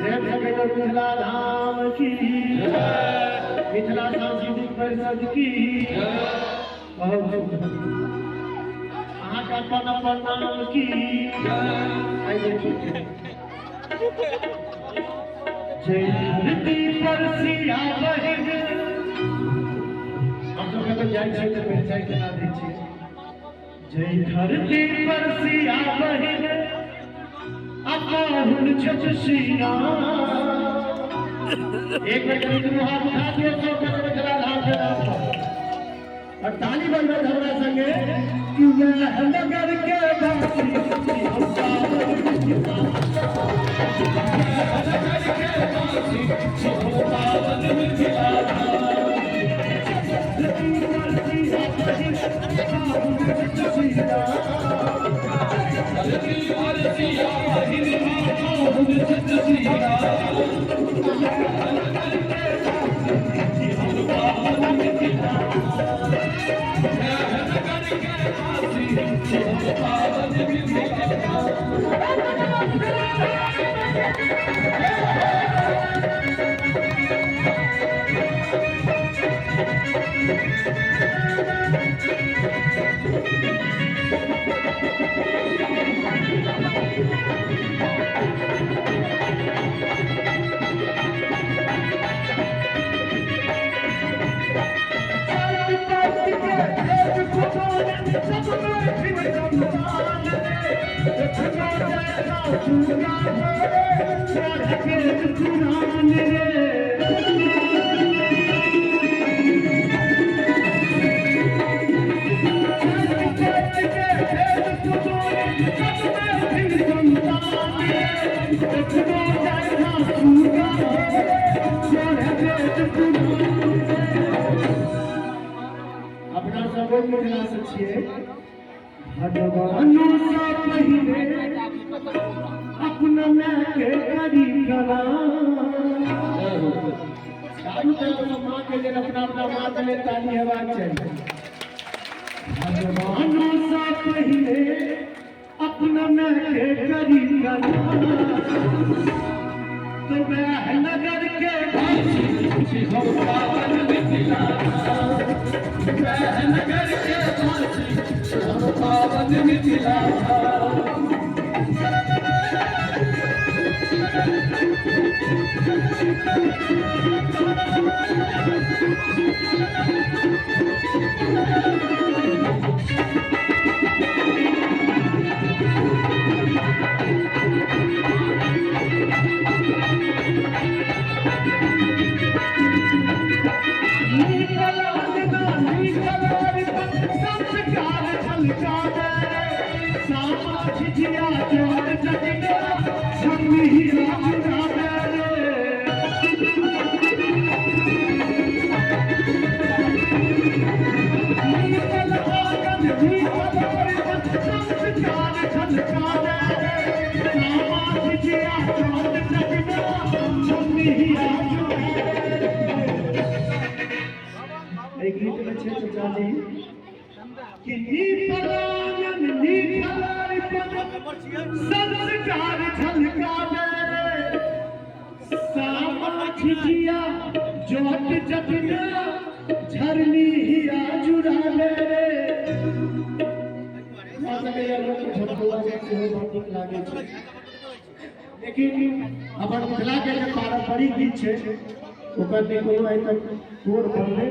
प्रेम से कहियौ मिथिला धाम की, मिथिला सांस्कृतिक परिषद की। बहुत सुंदर। अहाँके अपन अपन नाम की? आइ देखियौ। जय धरती पर सिया बहिन। हम सब कतौ जाइ छियै तऽ परिचय केना दै छियै? जय धरती पर सिया बहिन अपाहुन छठ श्री राम। एक बेर कनि दुनू हाथ उठा दियौ सब कनि मिथिला धाम के नाम पर और ताली बजबैत हमरा संगे कि वैह नगर के वासी हम पावन मिथिला। नगर के वासी हम पावन मिथिला। धरती पर सिया बहिन अपाहुन छठ श्री राम। धरती पर सिया बहिन पाहुन छठ श्री राम। नगर के वासी हम पावन मिथिला। नगर के वासी हम पावन मिथिला। जाति पाति के भेद भूगोल सब मैथिल संतान रे। देखनो जायका चूड़ा रे, पढ़ वेद पुराण रे। जाति पाति के भेद भूगोल सब मैथिल संतान रे। देखनो जायका चूड़ा रे, पढ़ वेद पुराण रे। अपना सब ओहि मिथिला से छियै। भगवानो सँ पहिने अपना माय के करी प्रणाम। चारू तरफ से माँ के लेल, अपना अपना माँ के लेल ताली हेबाक चाही। भगवानो सँ पहिने अपना माय के करी प्रणाम, तो वैह नगर के वासी हम पावन मिथिला। वैह नगर के वासी हम पावन मिथिला। नीकल अंगना नीकल अरिपन संस्कार झलकावे रे। सामा झिझिया जोत जगना झरनी चुरावे रे। नीकल आंगन नीकल अरिपन संस्कार झलकावे रे। सामा झिझिया जोत जगना झरनी चुरावे रे। एहि गीत में छै चाचा जी कि नीपल आंगन नीपल अरिपन संस्कार झलकावे रे। सामा झिझिया जोत जतना झरनी हिया जुड़ावे रे। हमरा सकैया लोक झमकौआ गीत सेहो बड़ नीक लागै छै, लेकिन अपन मिथिला के जे पारंपरिक गीत छै, ओकर नहि कोनो आइ तक तोड़ बनलै।